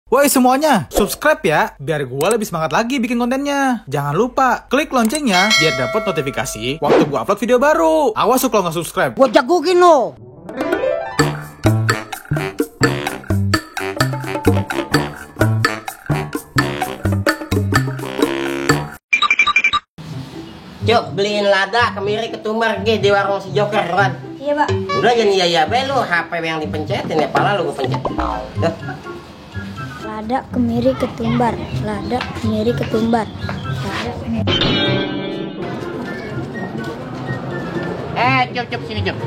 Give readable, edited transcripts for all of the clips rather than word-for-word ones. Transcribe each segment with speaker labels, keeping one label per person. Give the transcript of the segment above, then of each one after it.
Speaker 1: Woi semuanya, subscribe ya, biar gue lebih semangat lagi bikin kontennya. Jangan lupa, klik loncengnya, biar dapat notifikasi waktu gue upload video baru. Awas kalau nggak subscribe.
Speaker 2: Gue jagokin lo.
Speaker 3: Cuk, beliin lada, kemiri, ketumbar di warung si Joker kan.
Speaker 4: Iya, Pak.
Speaker 3: Udah jangan iya be lu, HP yang dipencetin ya, pala lu gue pencet. Duh.
Speaker 4: Lada, kemiri, ketumbar. Lada, kemiri, ketumbar. Lada, kemiri.
Speaker 5: Cup, sini Cup,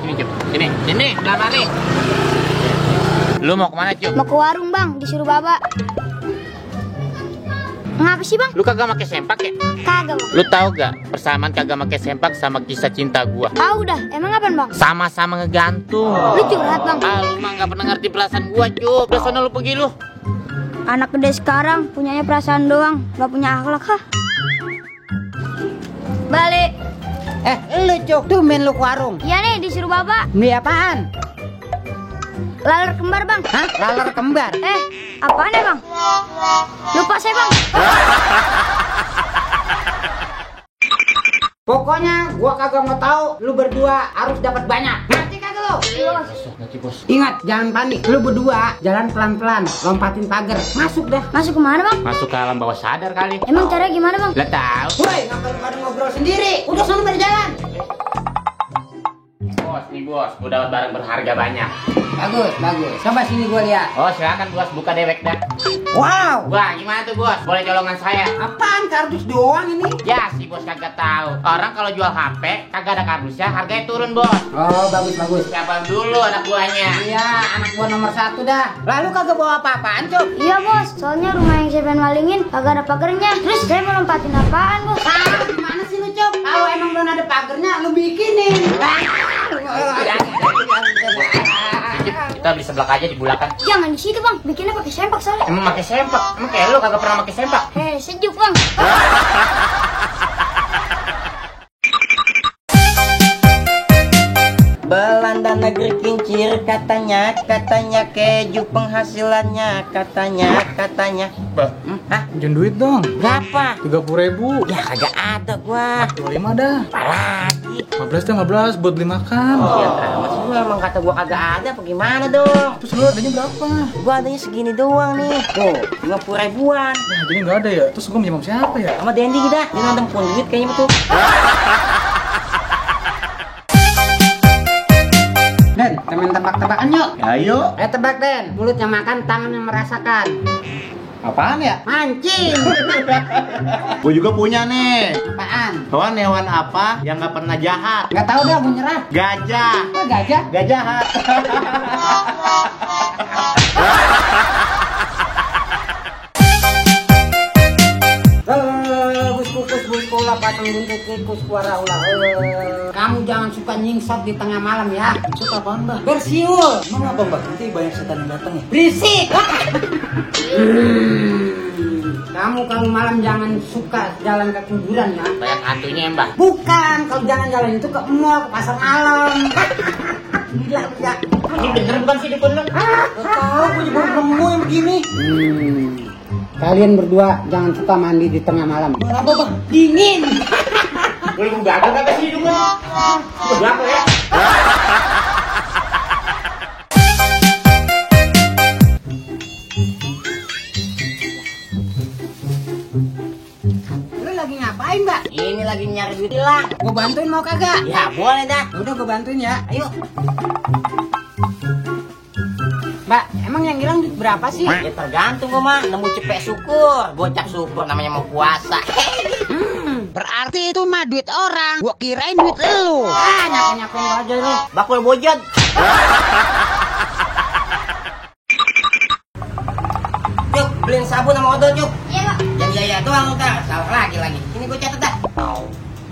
Speaker 5: sini, belah nih. Lu mau kemana Cup?
Speaker 4: Mau ke warung, Bang, disuruh Baba. Ngapa sih, Bang?
Speaker 5: Lu kagak pakai sempak ya?
Speaker 4: Kagak, Bang.
Speaker 5: Lu tahu gak persamaan kagak pakai sempak sama kisah cinta gua?
Speaker 4: Tahu dah. Emang apaan, Bang?
Speaker 5: Sama-sama ngegantung.
Speaker 4: Lu curhat, Bang.
Speaker 5: Lu mah gak pernah ngerti perasaan gua Cup. Udah sana lu pergi lu.
Speaker 4: Anak gede sekarang punyanya perasaan doang, gak punya akhlak, ha? Balik.
Speaker 2: Lu Cuk, tuh main lu ke warung.
Speaker 4: Iya nih, disuruh Baba.
Speaker 2: Beli apaan?
Speaker 4: Laler kembar, Bang.
Speaker 2: Hah? Laler kembar?
Speaker 4: Apaan ya, Bang? Lupa saya, Bang.
Speaker 2: Pokoknya gua kagak mau tahu lu berdua harus dapat banyak. Ngerti kagak lu?
Speaker 5: Ngerti bos.
Speaker 2: Ingat, jangan panik. Lu berdua jalan pelan-pelan, lompatin pagar. Masuk dah.
Speaker 4: Masuk kemana, Bang?
Speaker 5: Masuk ke alam bawah sadar kali.
Speaker 4: Emang caranya gimana, Bang?
Speaker 5: Lah tahu.
Speaker 2: Woi, ngapain pada ngobrol sendiri? Udah sana berjalan.
Speaker 5: Bos, nih bos, gua dapat barang berharga banyak.
Speaker 2: Bagus. Coba sini gua lihat.
Speaker 5: Oh silakan bos, buka dewek dah.
Speaker 2: Wow.
Speaker 5: Wah gimana tuh bos? Boleh colongan saya?
Speaker 2: Apaan kardus doang ini?
Speaker 5: Ya si bos kagak tahu. Orang kalau jual HP kagak ada kardusnya, harganya turun bos.
Speaker 2: Oh, bagus.
Speaker 5: Siapa dulu anak buahnya?
Speaker 2: Iya, anak gua nomor 1 dah. Lalu kagak bawa apa-apaan, Cuk?
Speaker 4: Iya, Bos. Soalnya rumah yang saya pengen malingin kagak ada pagernya. Terus saya mau lompatin apaan, Bos?
Speaker 2: Gimana sih lu, Cuk? Kalau emang belum ada pagernya, lu bikinin.
Speaker 5: Kita beli seblak aja di Bulakan.
Speaker 4: Jangan di situ, Bang. Bikinnya pakai sempak soalnya.
Speaker 5: Emang pakai sempak? Emang kayak lu kagak pernah pakai sempak?
Speaker 4: Sejuk, Bang.
Speaker 3: Belanda negeri kincir katanya keju penghasilannya katanya.
Speaker 1: Bah,
Speaker 3: Hah?
Speaker 1: pinjam duit dong.
Speaker 3: Berapa?
Speaker 1: 30.000.
Speaker 3: Ya kagak ada gua.
Speaker 1: 25 dah.
Speaker 3: Apalagi?
Speaker 1: 15 buat beli makan.
Speaker 3: Ya amat sih, lu emang kata gua kagak ada apa gimana dong?
Speaker 1: Terus lu adanya berapa?
Speaker 3: Gua adanya segini doang nih. Tuh, 50 ribuan.
Speaker 1: Nah, jadi nggak ada ya. Terus gua minjem sama siapa ya?
Speaker 3: Sama Dendi dah. Dia nonton pun duit kayaknya tuh.
Speaker 2: Den, temen tebak-tebakan yuk.
Speaker 1: Ayo.
Speaker 2: Tebak Den, mulutnya makan, tangan yang merasakan.
Speaker 1: Apaan ya?
Speaker 2: Mancing.
Speaker 6: Gue juga punya nih.
Speaker 2: Apaan?
Speaker 6: Hewan apa yang nggak pernah jahat?
Speaker 2: Nggak tahu dah, mau nyerah.
Speaker 6: Gajah.
Speaker 2: Apa gajah?
Speaker 6: Gak jahat.
Speaker 2: Bus pola pasang buntut tikus suara ulah. Kamu jangan suka nyingsot di tengah malam ya.
Speaker 1: Maksud apaan, Mbak?
Speaker 2: Bersiul.
Speaker 1: Emang apa, Mbak? Nanti banyak setan yang datang ya?
Speaker 2: Berisik. Kamu kalau malam jangan suka jalan ke kuburan ya.
Speaker 5: Banyak hantunya ya mbak.
Speaker 2: Bukan, kalau jalan-jalan itu ke mall, ke pasar malam. Gila, enggak.
Speaker 5: Ini bener bukan sih dukun lu?
Speaker 2: Gak tahu, gue juga nemu yang begini. Kalian berdua jangan suka mandi di tengah malam.
Speaker 5: Kenapa bang?
Speaker 2: Dingin.
Speaker 5: Lu gagal kagak sih dukun? Berapa ya?
Speaker 2: Lu lagi ngapain, Mbak?
Speaker 3: Ini lagi nyari duit hilang.
Speaker 2: Gue bantuin mau kagak?
Speaker 3: Ya boleh dah.
Speaker 2: Udah gue bantuin ya.
Speaker 3: Ayo.
Speaker 2: Mbak, emang yang hilang duit berapa sih?
Speaker 3: Ya tergantung gua mah. Nemu cepet syukur. Gocap syukur namanya mau puasa.
Speaker 2: Berarti itu mah duit orang. Gua kirain duit lu. Nyaku-nyakuin aja lu.
Speaker 3: Bakul bojot. Cuk, beliin sabun sama odol, Cuk.
Speaker 4: Iya, Pak.
Speaker 3: Yang iya doang udah. Salah lagi. Ini gua catat dah.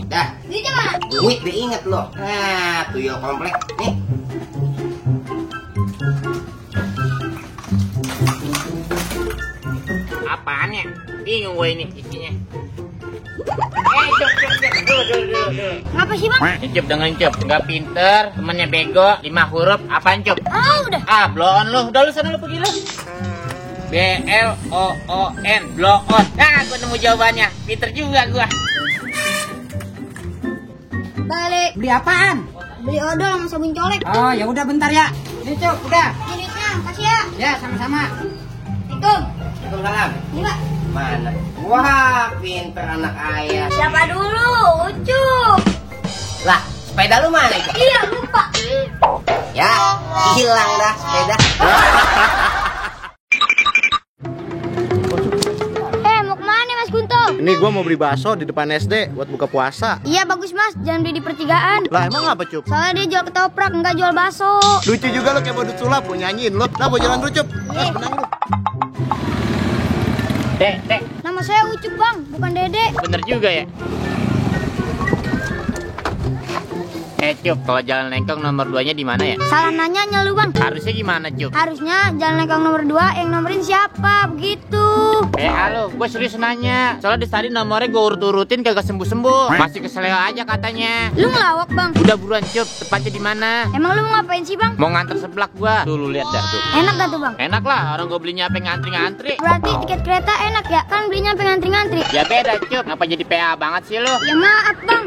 Speaker 3: Dah.
Speaker 4: Duitnya mana?
Speaker 3: Duit diinget lo. Nah, tuyul komplek. Nih.
Speaker 5: Apaan ya? Bingung gue ini isinya. Cup.
Speaker 4: Ngapa sih, Bang?
Speaker 5: Cup dengan Cup, nggak pinter, temennya bego, 5 huruf, apaan Cup?
Speaker 4: Udah.
Speaker 5: Blow on lu, udah lu sana lu pergi lu. BLOON, blow on. Nah, gue nemu jawabannya. Pinter juga gue.
Speaker 4: Balik.
Speaker 2: Beli apaan?
Speaker 4: Beli odol sama sabun colek.
Speaker 2: Oh, ya udah bentar ya. Ini Cuk, udah.
Speaker 4: Ini Kang, kasih ya.
Speaker 2: Ya, sama-sama.
Speaker 4: Assalamualaikum.
Speaker 3: Waalaikumsalam.
Speaker 4: Ini Pak.
Speaker 3: Mana? Wah, pinter anak ayah.
Speaker 4: Siapa dulu? Ucup.
Speaker 3: Lah, sepeda lu mana itu?
Speaker 4: Iya, lupa.
Speaker 3: Ya, hilang dah sepeda.
Speaker 4: Mau kemana Mas Gunto?
Speaker 6: Ini gua mau beli bakso di depan SD buat buka puasa.
Speaker 4: Iya bagus Mas, jangan beli di pertigaan.
Speaker 6: Lah emang apa Cup?
Speaker 4: Soalnya dia jual ketoprak, nggak jual bakso.
Speaker 6: Lucu juga lo kayak badut sulap, mau nyanyiin lo. Lah mau jalan dulu Cup.
Speaker 4: Iya.
Speaker 5: Dek,
Speaker 4: Nama saya Ucup Bang, bukan Dede.
Speaker 5: bener juga ya. Cup, kalau jalan lengkong nomor 2-nya di mana ya?
Speaker 4: Salah nanyanya lu Bang.
Speaker 5: Harusnya gimana, Cup?
Speaker 4: Harusnya jalan lengkong nomor 2 yang nomorin siapa, begitu.
Speaker 5: Halo, gue serius nanya. Soalnya tadi nomornya gue urut-urutin kagak sembuh-sembuh. Masih keseleo aja katanya.
Speaker 4: Lu ngelawak Bang.
Speaker 5: Udah buruan, Cup. Tepatnya di mana?
Speaker 4: Emang lu mau ngapain sih Bang?
Speaker 5: Mau nganter seblak gua. Tuh lu lihat dah tuh.
Speaker 4: Enak gak tuh Bang?
Speaker 5: Enak lah, orang gue belinya sampai ngantri-ngantri.
Speaker 4: Berarti tiket kereta enak ya? Kan belinya sampai ngantri-ngantri.
Speaker 5: Ya beda, Cup. Ngapa jadi PA banget sih lu?
Speaker 4: Ya maaf Bang.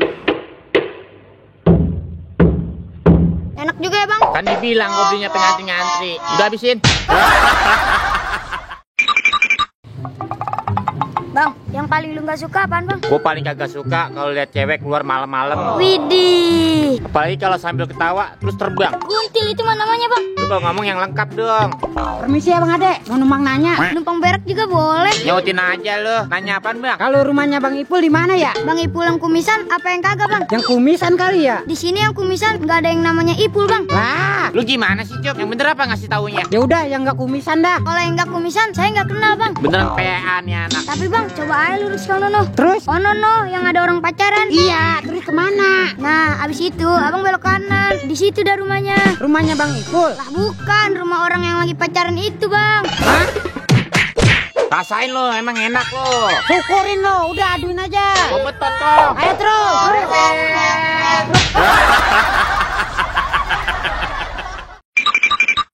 Speaker 4: Enak juga ya Bang?
Speaker 5: Kan dibilang gue belinya sampai ngantri-ngantri. Udah habisin.
Speaker 4: Bang, yang paling lu gak suka apaan Bang?
Speaker 5: Gue paling kagak suka kalau lihat cewek keluar malam-malam.
Speaker 4: Widih.
Speaker 5: Apalagi kalau sambil ketawa terus terbang.
Speaker 4: Kuntil itu mah namanya Bang.
Speaker 5: Lu kalau ngomong yang lengkap dong.
Speaker 2: Permisi ya Bang Ade, mau numpang nanya.
Speaker 4: Numpang berak juga boleh.
Speaker 5: Nyautin aja lu. Nanya apaan, Bang?
Speaker 2: Kalau rumahnya Bang Ipul di mana ya?
Speaker 4: Bang Ipul yang kumisan apa yang kagak Bang?
Speaker 2: Yang kumisan kali ya?
Speaker 4: Di sini yang kumisan nggak ada yang namanya Ipul Bang.
Speaker 2: Lah,
Speaker 5: Lu gimana sih, Cup? Yang bener apa ngasih taunya?
Speaker 2: ya udah yang nggak kumisan dah.
Speaker 4: Kalau yang nggak kumisan saya nggak kenal Bang.
Speaker 5: Beneran PA nih anak.
Speaker 4: Tapi Bang, coba aja lurus ke ono.
Speaker 2: Terus?
Speaker 4: Ono yang ada orang pacaran.
Speaker 2: Iya, terus kemana?
Speaker 4: Nah, abis itu abang belok kanan. Di situ dah rumahnya.
Speaker 2: Rumahnya Bang Ipul.
Speaker 4: Lah bukan, rumah orang yang lagi pacaran itu Bang.
Speaker 2: Hah?
Speaker 5: Rasain lo, emang enak lo.
Speaker 2: Syukurin lo, udah aduin aja.
Speaker 5: Oh, betot dong.
Speaker 2: Ayo terus.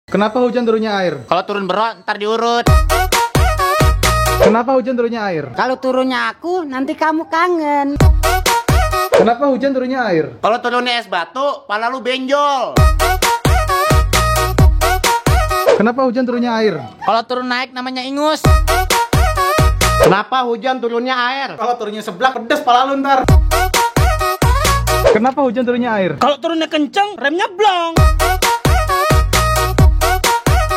Speaker 1: Kenapa hujan turunnya air?
Speaker 5: Kalau turun beron, ntar diurut.
Speaker 1: Kenapa hujan turunnya air?
Speaker 2: Kalau turunnya aku, nanti kamu kangen.
Speaker 1: Kenapa hujan turunnya air?
Speaker 6: Kalau turunnya es batu, pala lu benjol.
Speaker 1: Kenapa hujan turunnya air?
Speaker 5: Kalau turun naik namanya ingus.
Speaker 6: Kenapa hujan turunnya air?
Speaker 1: Kalau turunnya seblak pedes pala lu ntar. Kenapa hujan turunnya air?
Speaker 7: Kalau turunnya kenceng, remnya blong.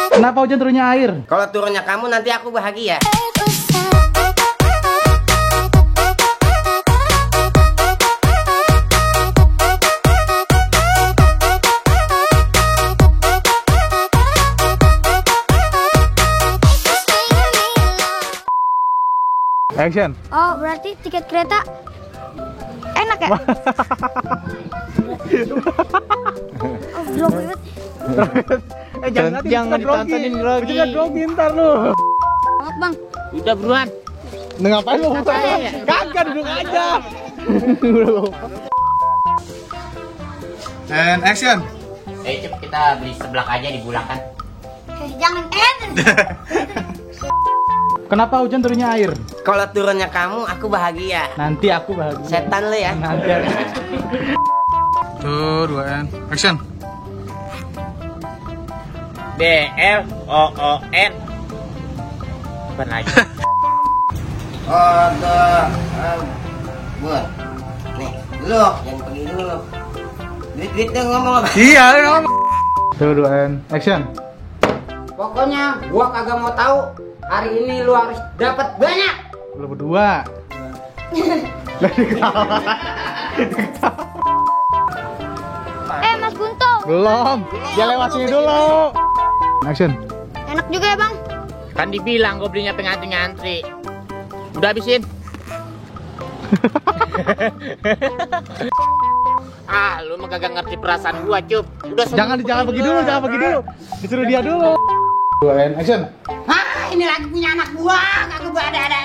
Speaker 1: Kenapa hujan turunnya air?
Speaker 3: Kalau turunnya kamu nanti aku bahagia.
Speaker 1: Action.
Speaker 4: Oh, berarti tiket kereta enak ya? Oh, belum banget.
Speaker 1: Jangan ditontonin grogi. Jangan grogi ntar lu.
Speaker 4: Maaf Bang.
Speaker 5: Udah buruan.
Speaker 1: Ngapain lu? Kagak duduk aja. And action.
Speaker 5: Cup, kita beli seblak aja di Bulakan.
Speaker 4: Jangan
Speaker 1: Kenapa hujan turunnya air?
Speaker 3: Kalau turunnya kamu aku bahagia.
Speaker 1: Nanti aku bahagia.
Speaker 3: Setan lu ya.
Speaker 1: Nanti. Tuh, 2 action.
Speaker 5: BLOON. Apa lagi?
Speaker 3: Buat. Nih, lu jangan pergi dulu. Duit tuh ngomong apa?
Speaker 1: Iya, ngomong. Tuh, 2 action.
Speaker 2: Pokoknya gua kagak mau tahu. Hari ini lu harus dapat banyak.
Speaker 1: Lu berdua.
Speaker 4: Mas Gunto.
Speaker 1: Belum. Dia lewat sini dulu. Action.
Speaker 4: Enak juga ya Bang?
Speaker 5: Kan dibilang gue belinya ngantri-ngantri. Udah habisin. Lu mah kagak ngerti perasaan gua, Cup. Udah
Speaker 1: Jangan pergi dulu. Disuruh dia dulu. 2 action.
Speaker 2: Hah, ini lagi punya anak gua, kagak ada.